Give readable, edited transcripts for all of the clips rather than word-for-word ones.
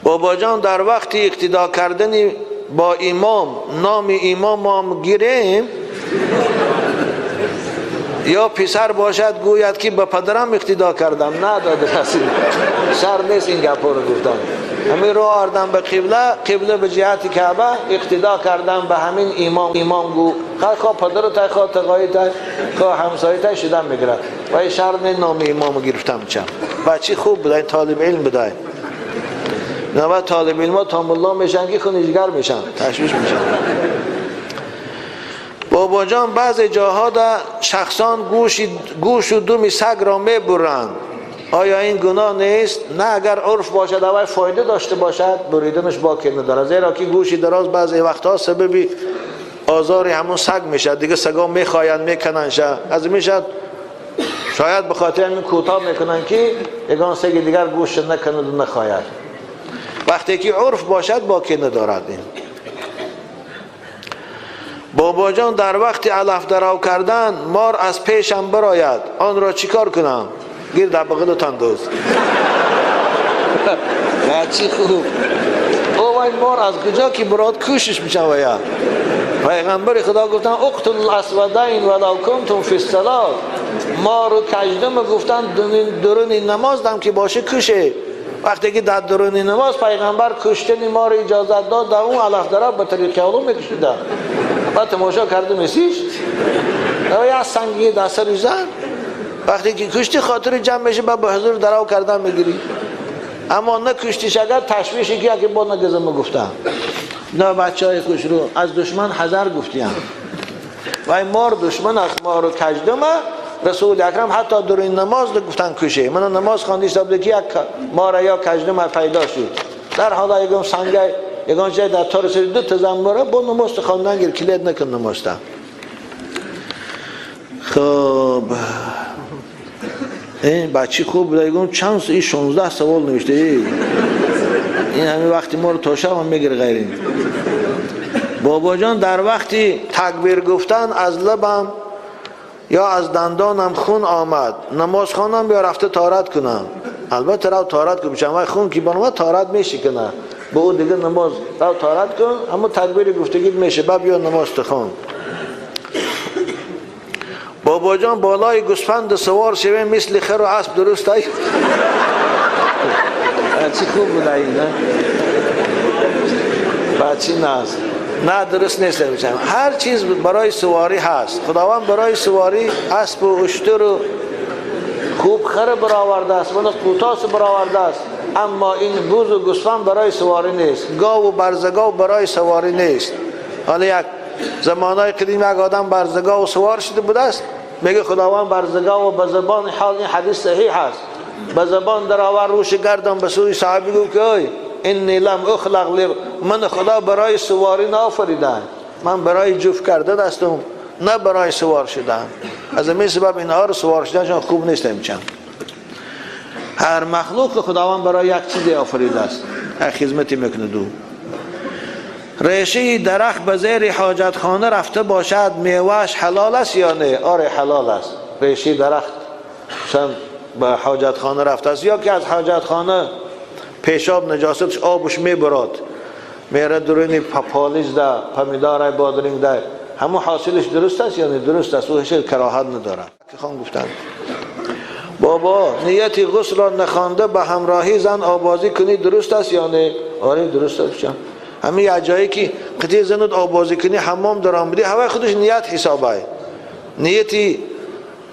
بابا جان در وقت اقتدا کردن با امام نام امام هم گیریم یا پسر باشد گوید که به پدرم اقتدا کردم؟ نه داده رسید شر نیست این گپا رو گفتن. همین رو آردم به قبله، قبله به جهت کعبه اقتدا کردم به همین امام. امام گو خواه پدر تای، خواه تقایی تای، خواه همسایه تای شدن میگیرد و این شر نیست نام امام گرفتم. چم بچه خوب بوده، این طالب علم بوده. نه طالب علم ها تا ملا میشن که خونیجگر میشن، تشویش میشن. بابا جان بعضی جاها در شخصان گوش و دم سگ را میبرند، آیا این گناه نیست؟ نه، اگر عرف باشد و فایده داشته باشد بریدنش باکی نداره، زیرا که گوشی دراز بعضی وقتها سبب آزار همون سگ میشه دیگه، سگا میخواین میکنن شه از میشد، شاید به خاطر همین کوتاه میکنن که یگان سگ دیگر گوش نکند و نخواهد. وقتی که عرف باشد باکی ندارد. این بابا جان در وقت علف درو کردن مار از پیشم براید، آن را چیکار کنم؟ گیر در بغل تندوز. چی خوب او این مار از کجا که براد کوشش میشن. و یا پیغمبر خدا گفتن اقتل الاسودین ولو کنتم فی الصلاه، مار و کژدم گفتن درون نماز دم که باشه کشه. وقتی که در درون نماز پیغمبر کشتن مار اجازت داد، در اون علف درو به طریق علوم میکشیدن. بعد تماشا کرده میسیش یا سنگی در سرش زد. وقتی که کشتی خاطر جمع میشه بعد به حضور درو کردن میگیری، اما نه کشتیش اگر تشویشی که اگه با نگزم گفتم نه بچه های خوش رو از دشمن حذر گفتیم و این مار دشمن است، مار و کژدمه. رسول اکرم حتی در این نماز گفتن کشه. من نماز خواندیش داد که یک مار یا کژدمه پیدا شد، در حالا یکم سنگه یگان جای در تار سری دو تا زنبوره با نماز خواندن گیر کلید نکن نماز تا. خب این بچه خوب بوده، یگم چند این 16 سوال نوشته. این همین وقتی ما رو تا شب هم میگیره غیرین. بابا جان در وقتی تکبیر گفتن از لبم یا از دندانم خون آمد، نماز خوانم یا رفته طهارت کنم؟ البته رو طهارت کنم، چون خون که بانوما طهارت میشه کنه به او دیگه نماز رو طهارت کن، اما تکبیر گفتگی میشه بعد بیا نماز تخوان. بابا جان بالای گوسفند سوار شویم مثل خر و اسب درست ای؟ چی خوب بود این نه؟ بچی ناز نه درست نیست. هر چیز برای سواری هست، خداوند برای سواری اسب و اشتر و خوب خر برآورده است، ولی قوتاس برآورده است، اما این بز و گوسفند برای سواری نیست، گاو و برزگاو برای سواری نیست. حالا یک زمانهای قدیم یک آدم برزگاو سوار شده بوده است، میگه خداوند برزگاو به زبان حال، این حدیث صحیح است، به زبان درآور روش گردم به سوی صحابی گفت که ای انی لم اخلق، من خدا برای سواری نآفریدم، من برای جفت کردن هستم نه برای سوار شدن. از این سبب اینها رو سوار شدنشان خوب نیست. چند هر مخلوق خداوند برای یک چیزی آفریده است، یک خدمتی میکنه. دو ریشه درخت به زیر حاجت خانه رفته باشد میوهش حلال است یا نه؟ آره حلال است. ریشه درخت مثلا به حاجت خانه رفته است یا که از حاجت خانه پیشاب نجاستش آبش میبراد میره درونی پالیز ده پمیدار بادرنگ ده، همون حاصلش درست است یا نه؟ درست است، او هیچ کراهت نداره. که خان گفتن بابا نیت غسل را نخوانده به همراهی زن آبازی کنی درست است یا نه؟ آره درست است. همین یه جایی که قطعی زنت آبازی کنی حمام در آمدی هوای خودش نیت حسابه. نیتی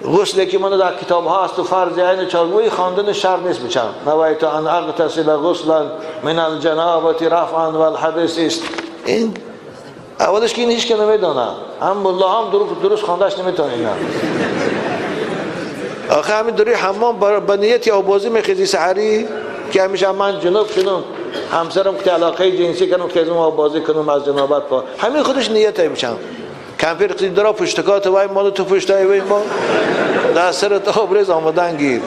غسل که من در کتاب ها است و فرض عین چارگوی خواندن شر نیست بچم. نویت ان اغتسل غسلا من الجنابه رفعا والحدث است. این اولش که این هیچ که نمیدانه، هم ملا هم درست خواندش نمیتونه. اینا آخه همین دوری حمام با نیت آبازی میخیزی سحری که همیشه من جنوب شدم همسرم که علاقه جنسی کنم که از اون آبازی کنم از جنابت پا، همین خودش نیت میشم. کمپیر قدیم درا پشتکات وای مال تو پشتای وای ما در سر آبریز آمدن گیر.